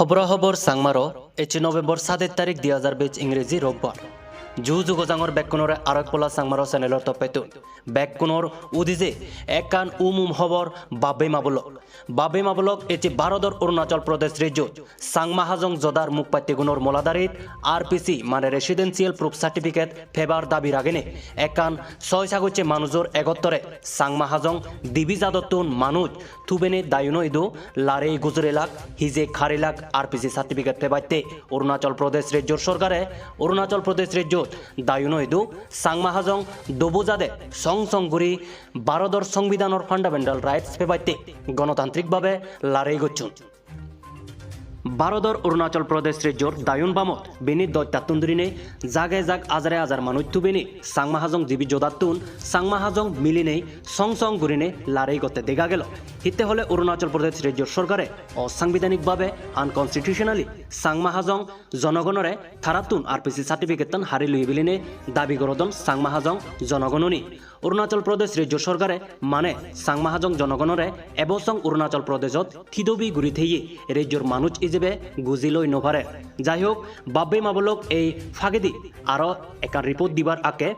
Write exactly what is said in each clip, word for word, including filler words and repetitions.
Hoboro hobor Changmaro, ecche November sadej tarik dui hajar bej Ingreji Robbar. Ju jugo jangor bekkunore arok pola Changmaro channelor toppettun. Bekkunor udije ekkan um um hobor, babbe mabolok. Babbe mabolok, ecche Bharodor Arunachal Pradesh rejjot Changma Hajong jodar mukpattegunor moladarit R P C mane Residential Proof Certificate pebar dabi ragene ekkan soi sagocche manujor egottore Changma Hajong dibi jadottun manuj tubene dayuno idu larei gujurelak, hijek harilak R P C certificate pebatte. Arunachal Pradesh rejjor sorkare Arunachal Pradesh rejjot dayuno idu Changma Hajong dobo jade song song guri Bharodor Songbidanor fundamental rights pebatte gonotantrik babe larei gocchon. Bharodor Arunachal Pradesh rejjor dayun bamot bini dojtattun durine jage jag ajare ajar manuj tubini Changma Hajong dibi jodattun Changma Hajong milinei song song gurine larei gotte dega gelo. Hitte hole Arunachal Pradesh rejjor sorkare osangbidanik babe, unconstitutionally, Changma Hajong jonogonore tarattun R P C certificate-tan hari loye biline dabi gorodon Changma Hajong jonogonuni. Arunachal Pradesh rejjo sorkare mane Changma Hajong jonogonore ebo song Arunachal Pradeshot thidobi guri theye rejjor manuj ijebe guji loi no pare. Jai hok, babbe mabolok, ei fagedi aro ekkan report dibar akke.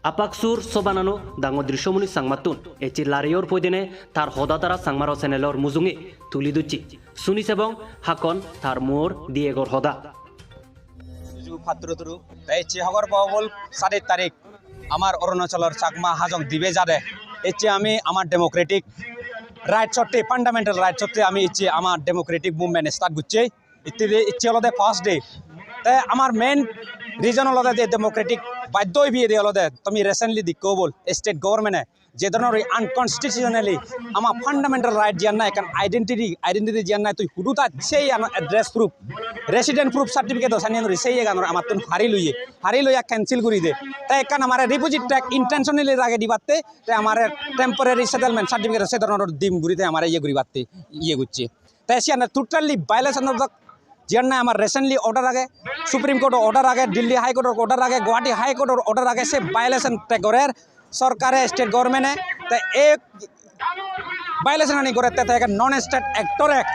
Apaksur sobanano dangor Drishyamuni Changmattun ecche lareyor poidene tar hoda tara Changmaro channelor mujunge tuli ducche. Suni sebong hakkon tar muor diyegor hoda. Ju patturu turu. Te ecche hogor pabol sadej tarik amar Arunachalor Chakma Hajong dibe jade. Ecche ami amar democratic rights otte, fundamental rights otte ami ecche amar democratic movement start gocche. Itte de ecche olode first day. Te amar main reason olode je democratic baddo oi piyede olode tumi recently dikko bol state government-e je dhoronor unconstitutionally ama fundamental right jiyan nahi ekkan identity, identity jiyan nahi tui hudu thaj sei ano address proof, resident proof certificate o sani nuri sei eganor amattun hari loye, hari loya cancel guri de. Te ekkan amare refugee tag intentionally rage dibatte, te amare temporary settlement certificate se dhoronor dim guri te amare iye guribatte, iye gocche. Te siyan totally violation of the, jiyan nahi amar recently order age, Supreme Court order age, Delhi High Court order age, Guwahati High Court order age, se violation te gorer sorkare, state government-e. Te e violation ani gore te, te non state actor ek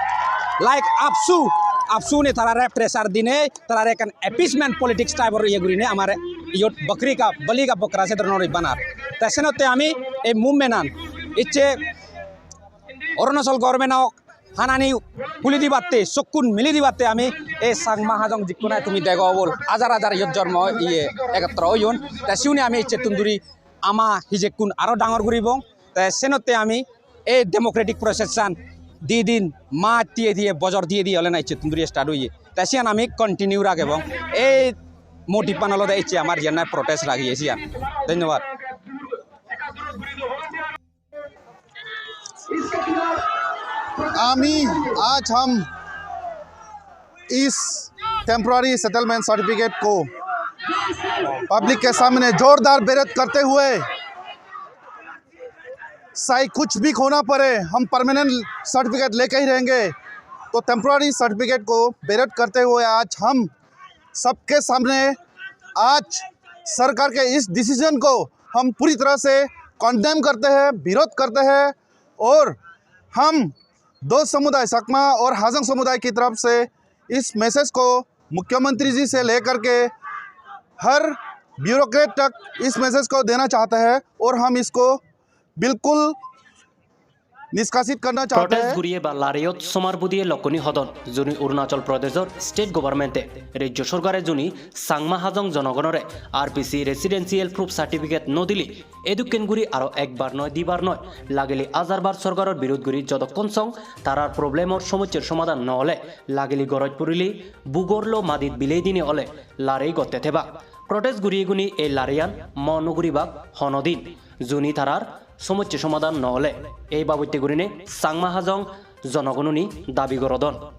like AAPSU, AAPSU ni tarare pressure dine, tarare ekkan appeasement politics type or iye gurine amare iyot bakri ka bali ka bakra se dhoronor banar. Te senotte ami ei movement an icche Arunachal government ok hanani huli dibatte, sokkun mili dibatte ami ei Changma Hajong jikkun nahi tumi dego bol, hajar hajar iyot jormo iye ekotro oyon. Te siune ami icchettun duri ama hijekkun aro dangor guribong. Te senotte ami ei democratic process an di din, maj diye diye, bojor diye diye ole na icchettun duri start oye. Te siyan ami continue ragebong. Ei motive an olode icche amar jiyan nahi protest ragiye siyan. Dhonnobad. आमी आज हम इस temporary settlement certificate को पब्लिक के सामने जोरदार विरोध करते हुए, चाहे कुछ भी खोना पड़े, हम परमानेंट सर्टिफिकेट लेके ही रहेंगे। तो टेम्पररी सर्टिफिकेट को विरोध करते हुए आज हम सबके सामने आज सरकार के इस डिसीजन को हम पूरी तरह से कंडेम करते हैं, विरोध करते हैं। और हम दो समुदाय, सकमा और हाजंग समुदाय की तरफ से इस मैसेज को मुख्यमंत्री जी से लेकर के हर ब्यूरोक्रेट तक इस मैसेज को देना चाहते हैं और हम इसको बिल्कुल निष्कासित करना चाहते हैं। Protest guriye ba lariyot somar budiye lokkoni hodon, juni Arunachal Pradeshor state government-e, rejjo sorkare juni Changma Hajong jonogonore R P C residential proof certificate no dile, edukken guri aro ekbar noi, dibar noi, lagile hajar bar sorkaror birud guri jodokkon song tarar problem-or somossar somadan no ole, lagile goroj purile bugor lo madit bilei dine ole larei gotte thebak. Protest guriyeguni ei lareiyan mo no guribak honodin, juni tarar somossar somadan no ole. Ei babotte gurine Changma Hajong jonogonuni dabi gorodon.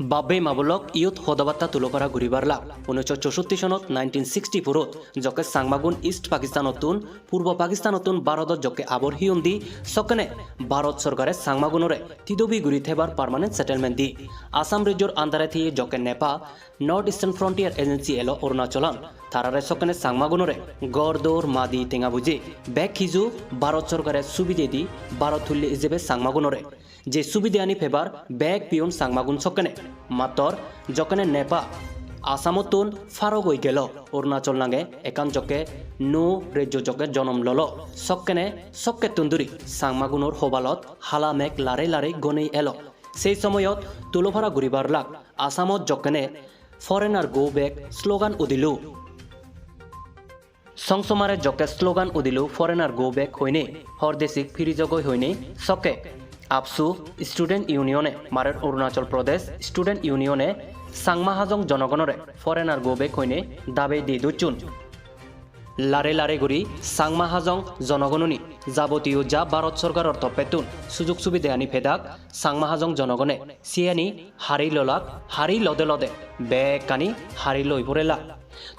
Babbe mabolok, iyot hodabatta tulopara guribar lak. Unnisso chousotti sonot, nineteen sixty-four-ot, jokke Changmagun East Pakistanottun, Purbo Pakistanottun Bharodot jokke abor hiyun di, sokkene Bharot sorkare Changmagunore thidobi guri thebar permanent settlement di. Assam rejjor under-e thiye jokke NEFA, North Eastern Frontier Agency elo Arunachalan Tarare sokkene Changmagunore gor dor madi tenga buje bek hiju Bharot sorkare subide di Bharot hulle ijebe Changmagunore. Je subideyani pebar bek piyun Changmagun sokkene. Mattor jokkene Nepa Assamottun farok oi gelo, Arunachal nange ekkan jokke nuo rejjo jokke jonom lolo, sokkene sokkettun duri Changmagunor hobalot hala meg lare lare gonei elo. Sei somoyot tulopara guribar lak Assamot jokkene "Foreigner go back" slogan udilo. Songsomare jokke slogan udilo "Foreigner go back" hoine, "Hordesik phiri jogoi" hoine sokke AAPSU Student Union-e, mane Arunachal Pradesh Student Union-e Changma Hajong jonogonore "Foreigner go back" hoine dabe di docchun. Lare lare guri Changma Hajong jonogonuni jabotiyo ja Bharot sorkaror toppettun sujug subideyani pedak Changma Hajong jonogone siyani hari lolak, hari lode lode bekkani hari loi porelak.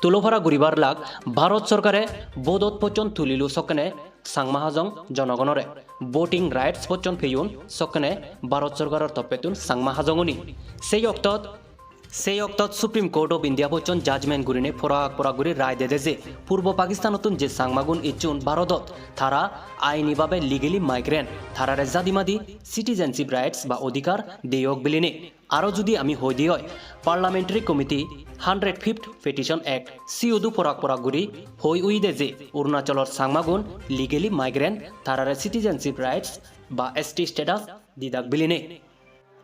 Tulopara guribar lak Bharot sorkare bodot pocchon tulilo sokkene Changma Hajong jonogonore, voting rights pocchon peyun sokkene Bharot sorkaror toppettun Changma Hajonguni. Sei oktot, sei oktot Supreme Court of India pocchon judgment gurine porak porak guri rai dede je Purbo Pakistanottun je Changmagun icchun Bharodot, tara aini babe legally migrant, tarare jadi madi citizenship rights ba odhikar deyok biline. Aro judi ami hoi di oi, Parliamentary Committee Hundred Fifth Petition Act, siyot o porak porak guri hoi uide je Arunachalor Changmagun legally migrant, tarare citizenship rights ba S T status didak biline.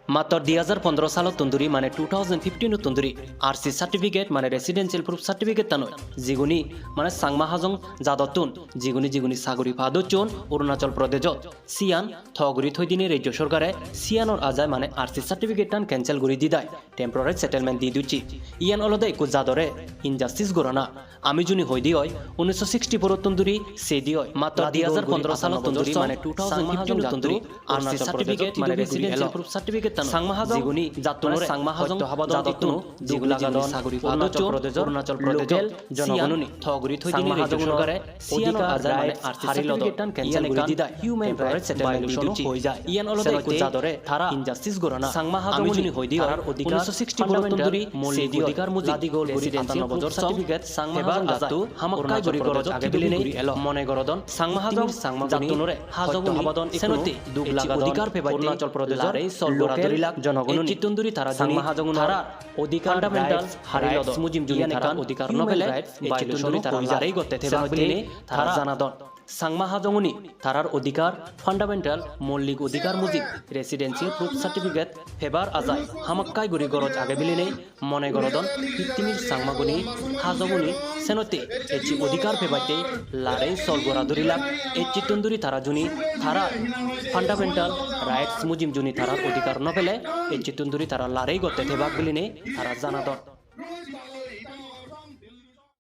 Mattor dui hajar pondro salottun duri, mane two thousand fifteen ottun duri, R C certificate, mane residential proof certificate tanoi, jiguni mane Changma Hajong jadottun, jiguni jiguni saguri pa docchon Arunachal Pradeshot, siyan tho guri thoi dine rejjo sorkare siyanor ajai mane R C certificate-tan cancel guri didai, temporary settlement di ducche. Iyan olode ekko jadore injustice gorana. Ami juni hoi di oi, unnisso sixty-four-ottun duri sei di oi, mattor dui hajar pondro salottun duri, mane two thousand fifteen-ottun duri, R C certificate mane residential proof certificate-tan Changma Hajong jiguni jattunore Changma Hajong jadottun jiguni jiguni saguri pa docchon Arunachal Pradeshor local jonogonuni tho guri thoi dine rejjo sorkare siyanor ajai mane R C certificate-tan cancel guri didai human rights violation hoi jai. Iyan olode ekko jadore tara injustice gorana. Changma Hajong juni hoi di oi, unnisso sixty-four-ottun duri sei di oi, ladi gol guri residential proof certificate Changma Hajong jatto hamakkai guri goroj age bilinei mone gorodon. Changma Hajong jattunore Hajong senotte duk lagadon Arunachal Pradeshor local jonogonuni. Ecchittun duri tara juni tarar odhikar, fundamental rights mujim juni tara odhikar no pele, ecchittun duri tara larei gotte thebak bilinei tara janadon. Changma Hajonguni tarar odhikar, fundamental moulik odhikar mujim residential proof certificate pebar ajai hamakkai guri goroj age bilinei mone gorodon pittimir Changmaguni, Hajonguni. Senotte ecche odhikar pebatte larei sol gora dhurilak. Ecchittun duri tara juni tarar fundamental rights mujim juni tarar odhikar no pele, ecchittun duri tara larei gotte thebak bilinei tara janadon.